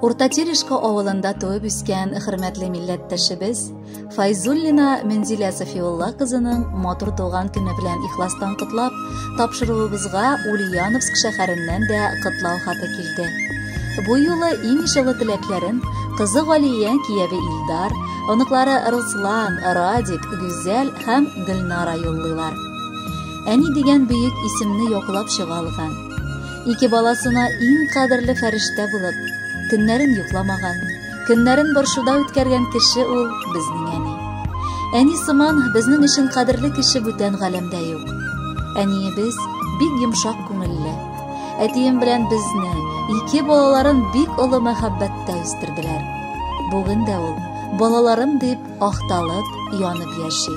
Урта Терешка авылында туып үскән хөрмәтле милләттәшебез Файзуллина Мензилә Сафиулла кызының матур туган көне белән ихластан котлап, тапшыруыбызга Ульяновск шәһәреннән дә котлау хаты килде. Бу юлы иң җылы теләкләрен кызы Галия, кияве Илдар, оныклары Руслан, Радик, Гүзәл һәм Гөлнара юллыйлар. Әни дигән бөек исемне яклап чыга алган. Ике баласына иң кадерле фәрештә булып, төннәрен йокламаган, көннәрен борчуда үткәргән кеше ул безнең әни. Әни сыман безнең өчен кадерле кеше бүтән галәмдә юк. Әниебез бик йомшак күңелле. Әтием белән безне, ике балаларын бик олы мәхәббәттә үстерделәр. Бүген дә ул, балаларым дип, Ахталып, янып яши.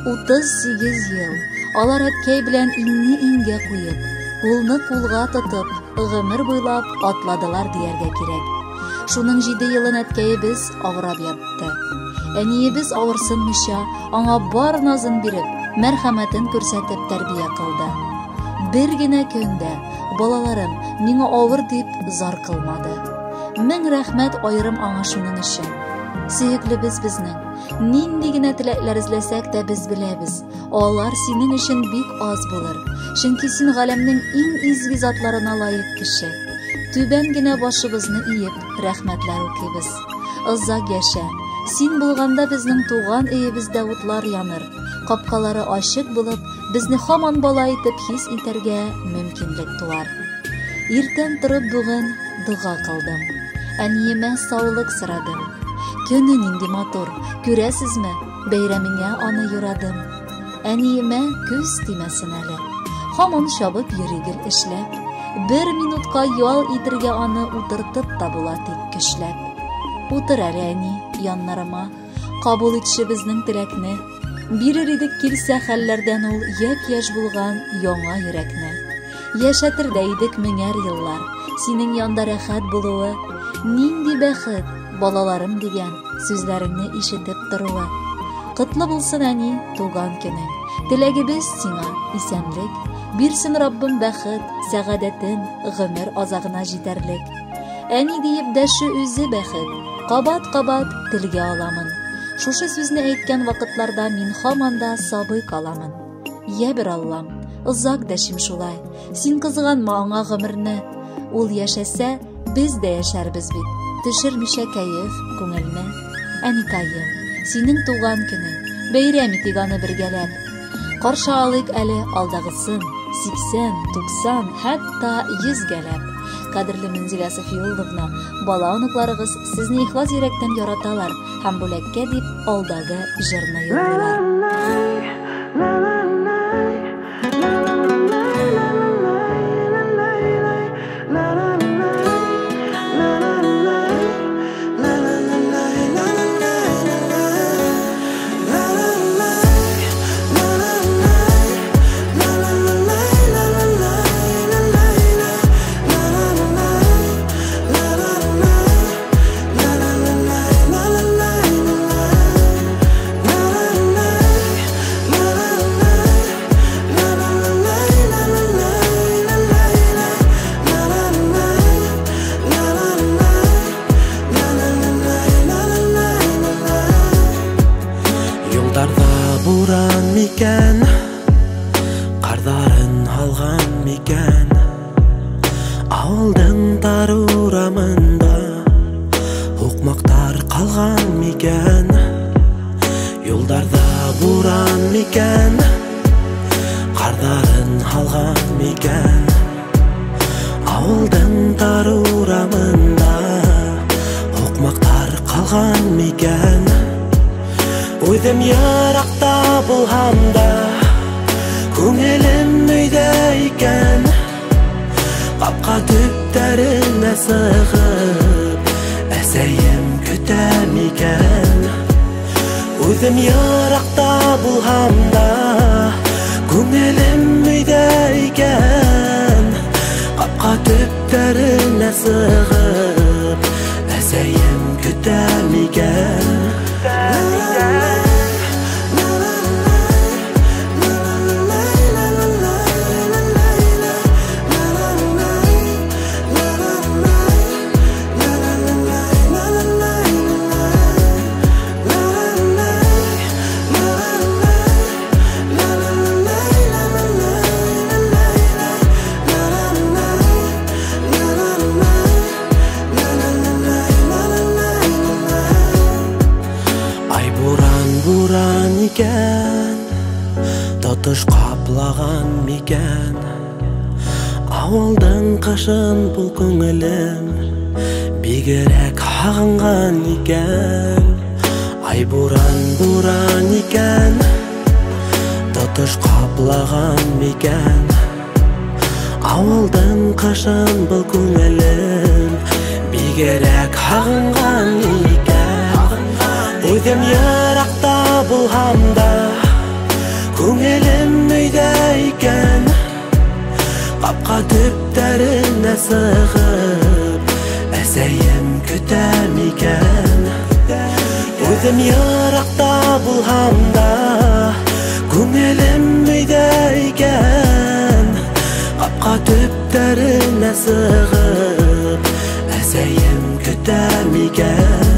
38 ел алар әткәй белән иңне иңгә куеп, кулны кулга тотып, гомер буйлап атладылар дияргә кирәк. Шуның җиде елын әткәебез авырап ятты. Әниебез авырсынмыйча, аңа бар назын биреп, мәрхәмәтен күрсәтеп тәрбия кылды. Бер генә көн дә, балаларым, миңа авыр дип зар кылмады. Мең рәхмәт аерым аңа шуның өчен. Сөеклебез безнең. Нинди генә теләкләр эзләсәк тә без беләбез, алар синең өчен бик аз булыр. Чөнки син галәмнең иң изге затларына лаек кеше. Түбән генә башыбызны иеп, рәхмәтләр укыйбыз. Озак яшә. Син булганда безнең туган өебездә утлар яныр. Капкалары ачык булып, безне һаман бала итеп хис итәргә мөмкинлек туар. Иртән торып бүген дога кылдым. Әниемә саулык сорадым. Көне нинди матур, күрәсезме, бәйрәмеңә аны юрадым. Әниемә күз тимәсен әле. Һаман чабып йөри гел эшләп. Бер минутка ял итергә аны утыртып та була тик көчләп. Утыр әле, әни, яннарыма. Кабул итче безнең теләкне. Бирер идек килсә хәлләрдән ул япь-яшь булган яңа йөрәкне. Яшәтер дә идек меңәр еллар, синең янда рәхәт булуы. Нинди бәхет, балаларым дигән сүзләреңне ишетеп торуы. Котлы булсын, әни, туган көнең. Теләгебез сиңа исәнлек. Бирсен Раббым бәхет, сәгадәтен гомер азагына җитәрлек. Әни диеп дәшү үзе бәхет. Кабат-кабат телгә аламын. Шушы сүзне әйткән вакытларда мин һаман да сабый каламын. Йә бер Аллам, озак дәшим шулай. Син кызганма аңа гомерне. Ул яшәсә, без дә яшәрбез бит. Төшермичә кәеф, күңелне. Әникаем, синең туган көнең. Бәйрәм итик аны бергәләп. Каршы алыйк әле алдагысын, 80, 90, хәтта 100 гәләп. Кадерле Мензилә Софиулловна, бала оныкларыгыз сезне ихлас йөрәктән яраталар һәм бүләккә дип алдагы җырны юллыйлар. Юлдарда буран микән, карларын алган микән? Авылдың тар урамында һукмаклар калган микән? Юлдарда буран микән, карларын алган микән? Авылдың тар урамында һукмаклар калган микән? Үҙем йыраҡта булһам да, күңелем өйҙә икән. Ҡапҡа төптәренә сығып, әсәйем көтә микән? Үҙем йыраҡта булһам да, күңелем өйҙә икән. Ҡапҡа төптәренә сығып, әсәйем көтә микән? Тотыш каплаган микән Авылдың кышын бу күңелем Бигрәк һагынган икән. Ай буран буран икән, Тотыш каплаган микән Авылдың кышын бу күңелем Бигрәк һагынган икән. Үзем еракта булһам да, Күңелем өйдә икән. Капка төпләренә сыгып, Әсәем көтә микән. Үзем еракта булһам да, Күңелем өйдә икән. Капка төпләренә сыгып, Әсәем көтә микән.